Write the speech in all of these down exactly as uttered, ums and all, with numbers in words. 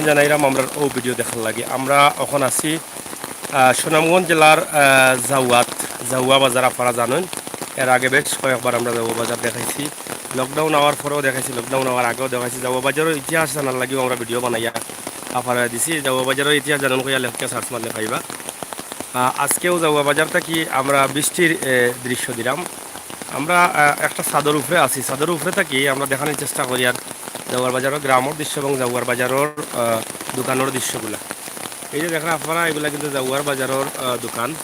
জানাইরাম আমরার অউ ভিডিও দেখার লাগি। আমরা অখন আছি, আহ, সুনামগঞ্জ জেলার, আহ, জাউয়াত, জাউয়া বাজার আপনারা জানইন। এর আগে বেশ কয়েকবার আমরা জাউয়া বাজার দেখাইছি, লকডাউন আওয়ার পরেও দেখাইছি, লকডাউন আওয়ার আগেও দেখাইছি। জাউয়া বাজারর ইতিহাস জানার লাগিও আমরা ভিডিও বানাইয়া আপনারারে দিছি। জাউয়া বাজারর ইতিহাস জানইন কইয়া লেখিয়া সার্চ মারলে পাইবা। আহ, আজকেও জাউয়া বাজার থাকি আমরা বৃষ্টির, এ, দৃশ্য দিরাম। আমরা, আহ, একটা ছাদর উপরে আছি, ছাদর উপরে থাকি আমরা দেখানির চেষ্টা করি আর জাউয়ার বাজারর গ্রামর দৃশ্য এবং জাউয়ার বাজারর, আহ, দোকানর দৃশ্যগুলা। এই যে দেখরা আপনারা, এগুলা কিন্তু জাউয়ার বাজারর, আহ, দোকান।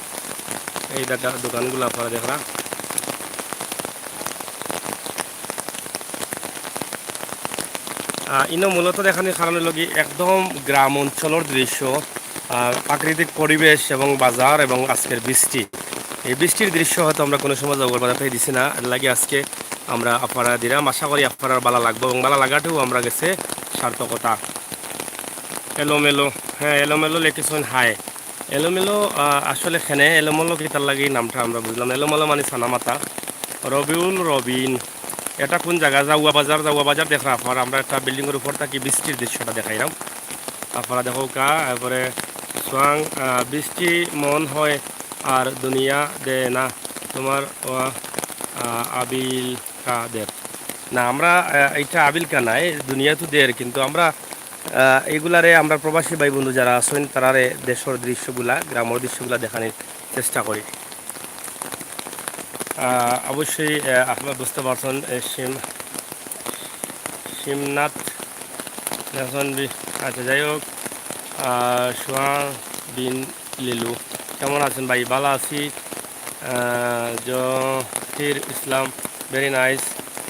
এই দেখা-, দোকানগুলা আপনারা দেখরা। আহ, ইনো মূলত দেখানির কারণ অইলো কি, একদম গ্রাম অঞ্চলর দৃশ্য, আহ, প্রাকৃতিক পরিবেশ এবং বাজার এবং আজকের বৃষ্টি। এই বৃষ্টির দৃশ্য হয়তো আমরা কোনো সময় জাউয়ার বাজার থাকি দিছি না, এর লাগি আজকে আমরা আপনারারে দিরাম। আশা করি আপনারার ভালা লাগবো এবং ভালা লাগাটাউ আমরার গেছে সার্থকতা। এলোমেলো, হ্যাঁ, এলোমেলো লেখছইন হায়। এলোমেলো, আহ, আসলে কেনে এলোমেলো কিতার লাগি নামটা আমরা বুঝলাম না। এলোমেলো মানে সানামাতা। রবিউল রবিন, এটা কোন জাগা? জাউয়া বাজার, জাউয়া বাজার দেখরা আপনারা, আমরা একটা বিল্ডিংর উপর থাকি বৃষ্টির দৃশ্যটা দেখাইরাম। আপনারা দেখউক্কা, এরপরে সোয়াং, আহ, বৃষ্টি মন হয় আর দুনিয়া দে না তোমার, আহ, আবিল কাদের। না, আমরা, আহ, এটা আবিল কা নায়, দুনিয়া তো দের, কিন্তু আমরা, আহ, এগুলারে আমরা প্রবাসী ভাই বন্ধু যারা আছইন, তারারে দেশর দৃশ্যগুলা, গ্রামর দৃশ্যগুলা দেখানির চেষ্টা করি। আহ, অবশ্যই, আহ, আপনারা বুঝতে পারছেন, এ, শিম-, শিমনাথ লেখছইন বি-, আচ্ছা, যাই হোক, আহ, সুহান বিন লিলু, কেমন আছেন ভাই? ভালা আছি। আহ, জহির ইসলাম, very nice,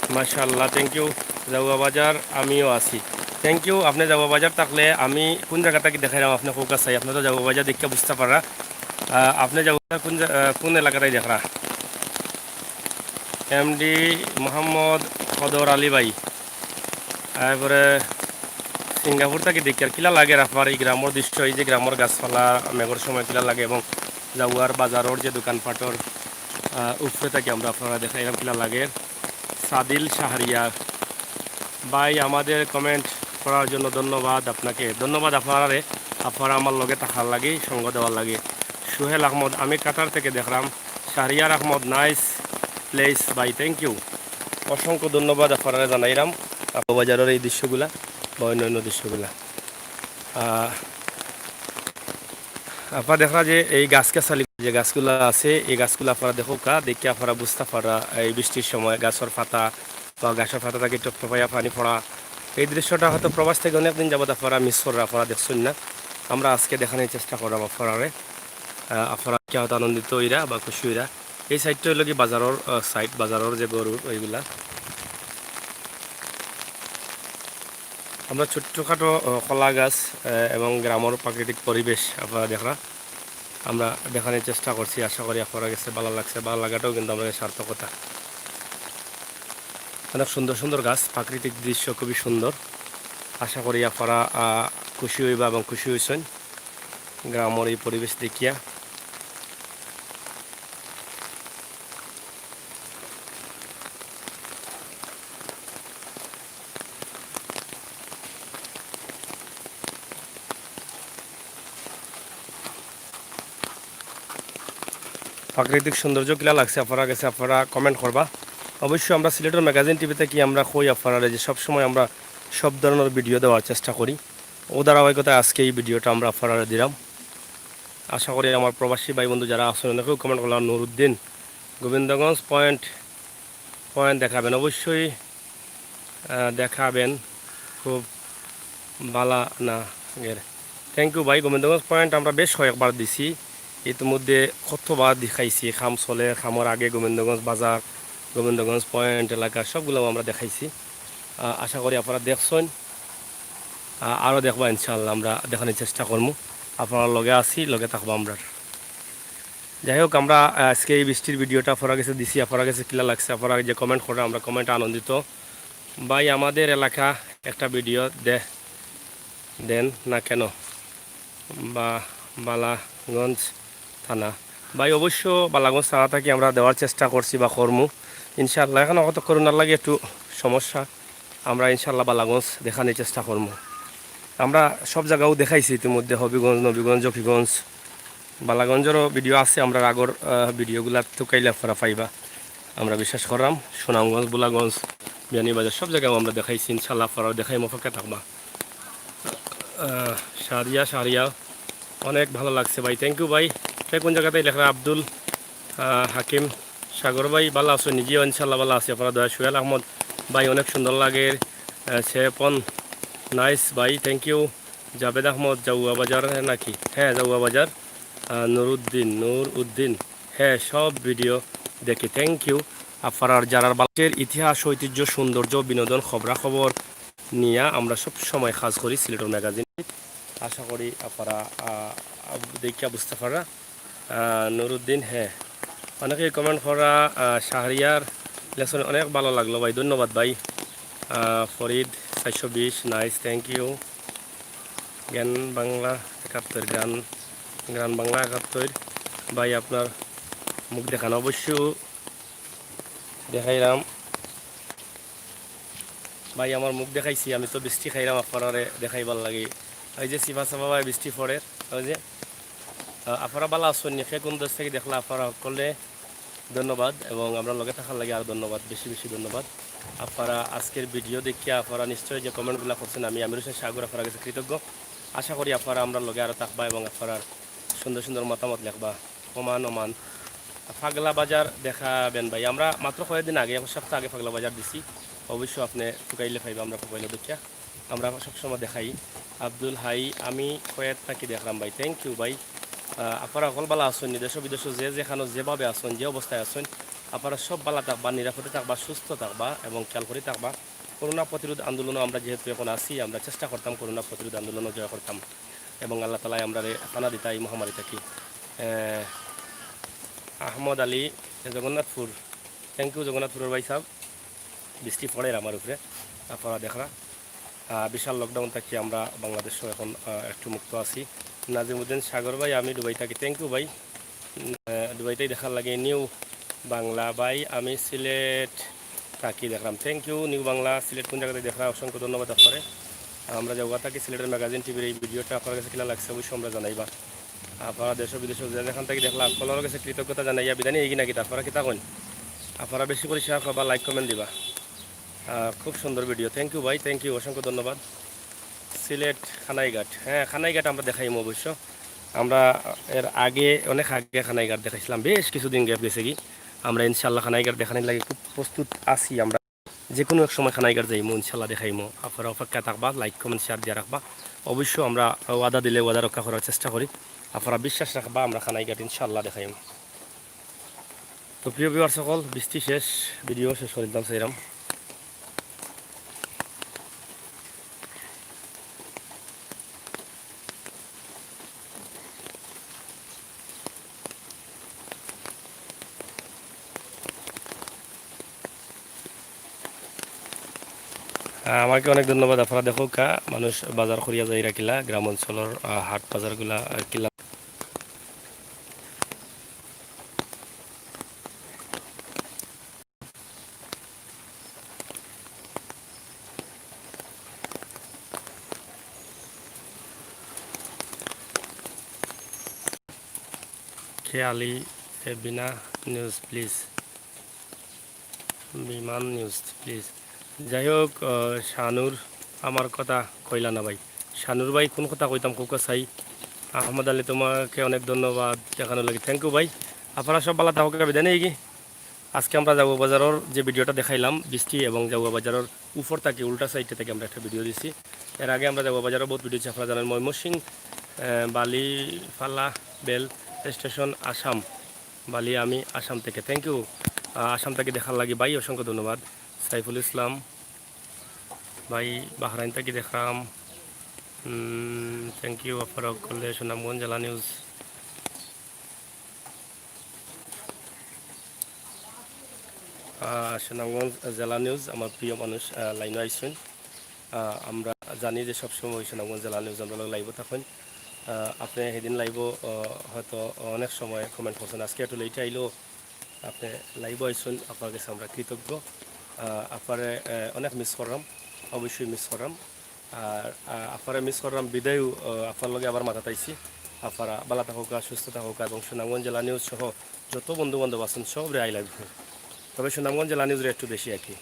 মাশাআল্লাহ, thank you। জাউয়া বাজার আমিও আছি, thank you। আপনে জাউয়া বাজার থাকলে আমি কোন জাগা থাকি দেখাইরাম, আপনে কউক্কা চাই, আপনে তো জাউয়া বাজার দেখিয়া বুঝতা পাররা। আহ, আপনে জাউয়া বাজার কোন জা-, আহ, কোন এলাকা থাকি দেখরা? এমডি মোহাম্মদ কদর আলী ভাই, এরপরে সিঙ্গাপুর থাকি দেখিয়ার কিলা লাগে আপনার এই গ্রামর দৃশ্য, এই যে গ্রামর গাছপালা মেঘর সময় কিলা লাগে এবং জাউয়ার বাজারর যে দোকানপাটর, আহ, উপরে থাকি আমরা আপনারারে দেখাইরাম কিলা লাগে। সাদিল শাহরিয়ার ভাই, আমাদের কমেন্ট করার জন্য ধন্যবাদ আপনাকে। ধন্যবাদ আপনারারে, আপনারা আমার লগে থাকার লাগি, সঙ্গ দেওয়ার লাগি। সুহেল আহমদ, আমি কাতার থেকে দেখরাম। শাহরিয়ার আহমদ, nice place ভাই, thank you। অসংখ্য ধন্যবাদ আপনারারে জানাইরাম। বাজারর এই দৃশ্যগুলা বা অন্যান্য দৃশ্যগুলা। আহ, আপনারা দেখরা যে এই গাছ গাছালি যে গাছগুলা আছে, এই গাছগুলা আপনারা দেখউক্কা, দেখিয়া আপনারা বুঝতা পাররা এই বৃষ্টির সময় গাছর পাতা বা গাছর পাতা থাকি টপটপাইয়া পানি পড়া। এই দৃশ্যটা হয়তো প্রবাস থাকি অনেক দিন যাবত আপনারা miss কররা, আপনারা দেখছইন না। আমরা আজকে দেখানির চেষ্টা কররাম আপনারারে। আহ, আপনারা কি হয়তো আনন্দিত অইরা বা খুশি অইরা। এই সাইডটা অইলো কি বাজারর, আহ, সাইড, বাজারর যে গরু ওইগুলা। আমরা ছোট্টখাটো, আহ, কলা গাছ, আহ, এবং গ্রামর প্রাকৃতিক পরিবেশ আপনারা দেখরা। আমরা দেখানির চেষ্টা করছি, আশা করি আপনারার গেছে ভালা লাগছে। ভালা লাগাটাও কিন্তু আমরার সার্থকতা। অনেক সুন্দর সুন্দর গাছ, প্রাকৃতিক দৃশ্য খুবই সুন্দর। আশা করি আপনারা, আহ, খুশি অইবা এবং খুশি অইছইন গ্রামর এই পরিবেশ দেখিয়া। প্রাকৃতিক সৌন্দর্য কিলা লাগছে আপনারার গেছে, আপনারা comment করবা। অবশ্যই আমরা সিলেটের ম্যাগাজিন টিভি থাকি আমরা কই আপনারারে যে সবসময় আমরা সব ধরনের ভিডিও দেওয়ার চেষ্টা করি। ও ধারাবাহিকতায় আজকে এই ভিডিওটা আমরা আপনারারে দিলাম। আশা করি আমার প্রবাসী ভাই বন্ধু যারা আছেন অনেকেও comment করলাম। নুরুদ্দিন, গোবিন্দগঞ্জ পয়েন্ট, পয়েন্ট দেখাবেন অবশ্যই, আহ, দেখাবেন, খুব বালা না গের। Thank you ভাই। গোবিন্দগঞ্জ পয়েন্ট আমরা বেশ কয়েকবার দিছি, ইতিমধ্যে কতবার দেখাইছি, খাম চলে, খামর আগে গোবিন্দগঞ্জ বাজার, গোবিন্দগঞ্জ পয়েন্ট এলাকা সবগুলো আমরা দেখাইছি। আহ, আশা করি আপনারা দেখছেন। আহ, আরও দেখবা ইনশাআল্লাহ, আমরা দেখানোর চেষ্টা করবো। আপনারা লগে আছি, লগে থাকবো আমরা। যাই হোক, আমরা, আহ, আজকে এই বৃষ্টির ভিডিওটা আপনারার গেছে দিছি, আপনারার গেছে কিলা লাগছে, আপনারা যে comment করে আমরা comment আনন্দিত। ভাই, আমাদের এলাকা একটা ভিডিও দে-, দেন না কেন? বা বালাগঞ্জ থানা। ভাই, অবশ্য বালাগঞ্জ থানা থাকি আমরা দেওয়ার চেষ্টা করছি বা করমু। ইনশাআল্লাহ, এখন অত করোনার লাগি একটু সমস্যা, আমরা ইনশাআল্লাহ বালাগঞ্জ দেখানোর চেষ্টা করমু। আমরা সব জাগাও দেখাইছি ইতিমধ্যে, হবিগঞ্জ, নবীগঞ্জ, জকিগঞ্জ, বালাগঞ্জেরও ভিডিও আছে। আমরা আগর, আহ, ভিডিওগুলা তুকাইলে আপনারা পাইবা। আমরা বিশ্বাস করলাম সুনামগঞ্জ, বুলাগঞ্জ, বিয়ানীবাজার সব জাগাও আমরা দেখাইছি। ইনশাল্লাহ আপনারাও দেখাইমু, অপেক্ষা থাকবা। আহ, শাহরিয়া, শাহরিয়া, অনেক ভালো লাগছে ভাই, thank you ভাই। কে কোন জাগাত থাকি লেখরা? আব্দুল, আহ, হাকিম, সাগর ভাই, ভালো আছো? নিজেও ইনশাল্লাহ ভালো আছি। আপনারা দয়া, সোহেল আহমদ ভাই, অনেক সুন্দর লাগে। আহ, সে পন, nice ভাই, thank you। জাভেদ আহমদ, জাউয়া বাজার নাকি? হ্যাঁ, জাউয়া বাজার। আহ, নুরুদ্দিন, নূর উদ্দিন, হ্যাঁ, সব ভিডিও দেখি, thank you। আপনারার যারার বাংলাদেশের ইতিহাস, ঐতিহ্য, সৌন্দর্য, বিনোদন, খবরাখবর নিয়া আমরা সব সময় কাজ করি সিলেটর ম্যাগাজিন। আশা করি আপনারা, আহ, আহ, দেখিয়া বুঝতে পাররা। আহ, নুরুদ্দিন, হ্যাঁ, অনেকেই কমেন্ট করা, আহ, শাহরিয়ার লেসন অনেক ভালো লাগলো ভাই, ধন্যবাদ ভাই। আহ, ফরিদ চারশো বিশ, nice, thank you। জ্ঞান বাংলা একাত্তর, জ্ঞান, জ্ঞান বাংলা একাত্তর, ভাই আপনার মুখ দেখানো অবশ্য দেখাইলাম। ভাই, আমার মুখ দেখাইছি, আমি তো বৃষ্টি খাইলাম, আপনারারে দেখাইবার লাগি। ওই যে সিফা সাফা ভাই বৃষ্টি পড়ের, ওই যে, আহ, আপনারা ভালো আছেন নি? কে কোন দেশ থাকি দেখলা, আপনারা সকলে ধন্যবাদ এবং আমরার লগে থাকার লাগি আরো ধন্যবাদ, বেশি বেশি ধন্যবাদ। আপনারা আজকের ভিডিও দেখিয়া আপনারা নিশ্চয়ই যে কমেন্টগুলা করছেন, আমি আমির হোসেন সাগর আপনারার কাছে কৃতজ্ঞ। আশা করি আপনারা আমরার লগে আরো থাকবা এবং আপনারা সুন্দর সুন্দর মতামত লেখবা। Oman, Oman. পাগলা বাজার দেখাবেন ভাই। আমরা মাত্র কয়েকদিন আগে, এক সপ্তাহ আগে পাগলা বাজার দিছি। অবশ্য আপনে তুকাইলে পাইবা, আমরা মোবাইলো দেখিয়া। আমরা সবসময় দেখাই। আব্দুল হাই, আমি কুয়েত থাকি দেখলাম ভাই। Thank you ভাই। আহ, আপনারা সকল ভালা আছইন নি? দেশ বিদেশ যে যেখানো যেভাবে আছইন, যে অবস্থায় আছইন, আপনারা সব ভালা থাকবা, নিরাপদে থাকবা, সুস্থ থাকবা এবং খেয়াল করি থাকবা। করোনা প্রতিরোধ আন্দোলনে আমরা যেহেতু এখন আছি, আমরা চেষ্টা করতাম করোনা প্রতিরোধ আন্দোলনে জয় করতাম এবং আল্লাহ তাআলায় আমরারে পানা দিতা এই মহামারী থাকি। আহ, আহমদ আলী, জগন্নাথপুর। Thank you জগন্নাথপুরের ভাই সাহেব। বৃষ্টি পড়ের আমার উপরে, আপনারা দেখরা। আহ, বিশাল lockdown থাকি আমরা বাংলাদেশও এখন, আহ, একটু মুক্ত আছি। নাজিমুদ্দিন সাগর ভাই, আমি দুবাই থাকি। Thank you ভাই। উম, আহ, দুবাই থাকি দেখার লাগি। নিউ বাংলা ভাই, আমি সিলেট থাকি দেখলাম। Thank you নিউ বাংলা, সিলেট কোন জাগাত থাকি দেখরা, অসংখ্য ধন্যবাদ আপনারে। আমরা যে ওয়া থাকি সিলেটের ম্যাগাজিন টিভির এই ভিডিওটা আপনার কাছে কিলা লাগছে অবশ্যই আমরা জানাইবা। আপনারা দেশ বিদেশ যে যেখান থাকি দেখলা, সকলর কাছে কৃতজ্ঞতা জানাইয়া বিদায় নিই, এগিয়ে নাকি আপনারা কিতা কইন? আপনারা বেশি করে share করবা, like comment দিবা। আহ, খুব সুন্দর ভিডিও। Thank you ভাই, thank you, অসংখ্য ধন্যবাদ। সিলেট কানাইঘাট, হ্যাঁ, কানাইঘাট আমরা দেখাইমু অবশ্য। আমরা এর আগে, অনেক আগে কানাইঘাট দেখাইছিলাম, বেশ কিছুদিন gap গেছে কি। আমরা ইনশাল্লাহ কানাইঘাট দেখানির লাগি খুব প্রস্তুত আছি আমরা। যে কোনো এক সময় কানাইঘাট যাইমু, ইনশাল্লাহ দেখাইমু। আপনারা অপেক্ষা থাকবা, like comment share দিয়া রাখবা। অবশ্য আমরা ওয়াদা দিলে ওয়াদা রক্ষা করার চেষ্টা করি। আপনারা বিশ্বাস রাখবা, আমরা কানাইঘাট ইনশাল্লাহ দেখাইমু। তো প্রিয় viewers সকল, বৃষ্টি শেষ, ভিডিও শেষ করি দিলাম সেইরাম। আহ, আমাকে অনেক ধন্যবাদ। আপনারা দেখো কা মানুষ বাজার করিয়া যাইরা কিলা, গ্রাম অঞ্চলর, আহ, হাট বাজারগুলা, আহ, কিলা। খেয়ালি, এ, বিনা news please। বিমান news please। যাই হোক, আহ, শানুর আমার কথা কইলা না ভাই। শানুর ভাই কোন কথা কইতাম, কউক্কা চাই। আহমদ আলী, তোমাকে অনেক ধন্যবাদ দেখানোর লাগি। Thank you ভাই। আপনারা সব ভালা থাকো, বিদায় নেই কি? আজকে আমরা জাউয়া বাজারর যে ভিডিওটা দেখাইলাম, বৃষ্টি এবং জাউয়া বাজারর উপর থাকি, উল্টা side থাকি আমরা একটা ভিডিও দিছি। এর আগে আমরা জাউয়া বাজারর বহুত ভিডিও দিছি, আপনারা জানেন। ময়মনসিংহ, আহ, বালিফালা বেল স্টেশন, আসাম। বালি, আমি আসাম থেকে। Thank you। আহ, আসাম থেকে দেখার লাগি ভাই, অসংখ্য ধন্যবাদ। সাইফুল ইসলাম ভাই, বাহরাইন থেকে দেখলাম। উম, thank you, আপনারা করলে সুনামগঞ্জ জেলা নিউজ। আহ, সুনামগঞ্জ জেলা নিউজ, আমার প্রিয় মানুষ, আহ, লাইনও আইসুন। আহ, আমরা জানি যে সবসময় সুনামগঞ্জ জেলা নিউজ আমরা লাইভও থাকেন। আহ, আপনি সেদিন লাইভও, আহ, হয়তো অনেক সময় কমেন্ট করছেন, আজকে একটু লেটে আইলেও আপনি লাইভও আইসুন, আপনার কাছে আমরা কৃতজ্ঞ। আহ, আপনারে, আহ, অনেক মিস করলাম, অবশ্যই মিস করলাম। আর আহ, আফারে মিস করলাম বিদায়ও, আহ, আফার লগে আবার মাতাত আইছি। আফারা বালা থাকউক্কা, সুস্থ থাকউক্কা এবং সুনামগঞ্জ জেলা নিউজ সহ যত বন্ধু বান্ধব আছইন সবরে আই লাগবে। তবে সুনামগঞ্জ জেলা নিউজরে একটু বেশি আর কি।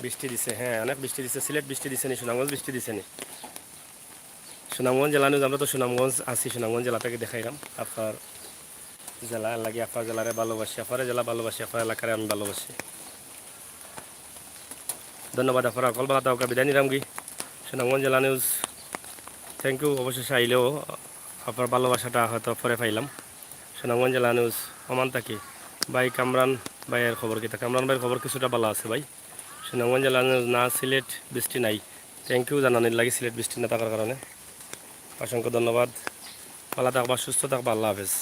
বৃষ্টি দিছে, হ্যাঁ, অনেক বৃষ্টি দিছে। সিলেট বৃষ্টি দিছে নি, সুনামগঞ্জ বৃষ্টি দিছে নি? সুনামগঞ্জ জেলা নিউজ, আমরা তো সুনামগঞ্জ আছি, সুনামগঞ্জ জেলা থাকি দেখাইলাম। আফার জেলা লাগি, আফার জেলারে ভালোবাসি, আফারে জেলা ভালোবাসি, আফার এলাকারে আমি ভালোবাসি। ধন্যবাদ আফারা, অকল বালা থাকউক্কা, বিদায় নিলামগি। সুনামগঞ্জ জেলা নিউজ, থ্যাংক ইউ। অবশেষে আইলেও আফার ভালোবাসাটা হয়তো পরে পাইলাম। সুনামগঞ্জ জেলা নিউজ, ওমান থাকি। ভাই কামরান ভাইয়ের খবর কিতা? কামরান ভাইয়ের খবর কিছুটা বালা আছে ভাই। সুনামগঞ্জ জেলা নিউজ, না সিলেট বৃষ্টি নাই। থ্যাংক ইউ জানানির লাগি সিলেট বৃষ্টি না থাকার কারণে। অসংখ্য ধন্যবাদ। বালা থাকবা, সুস্থ থাকবা, আল্লাহ হাফেজ।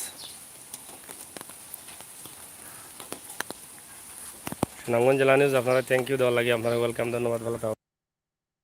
সুনামগঞ্জ জেলা নিউজ, আপনারা থ্যাংক ইউ দেওয়ার লাগি, আপনারা ওয়েলকাম, ধন্যবাদ, বালা থাকবা।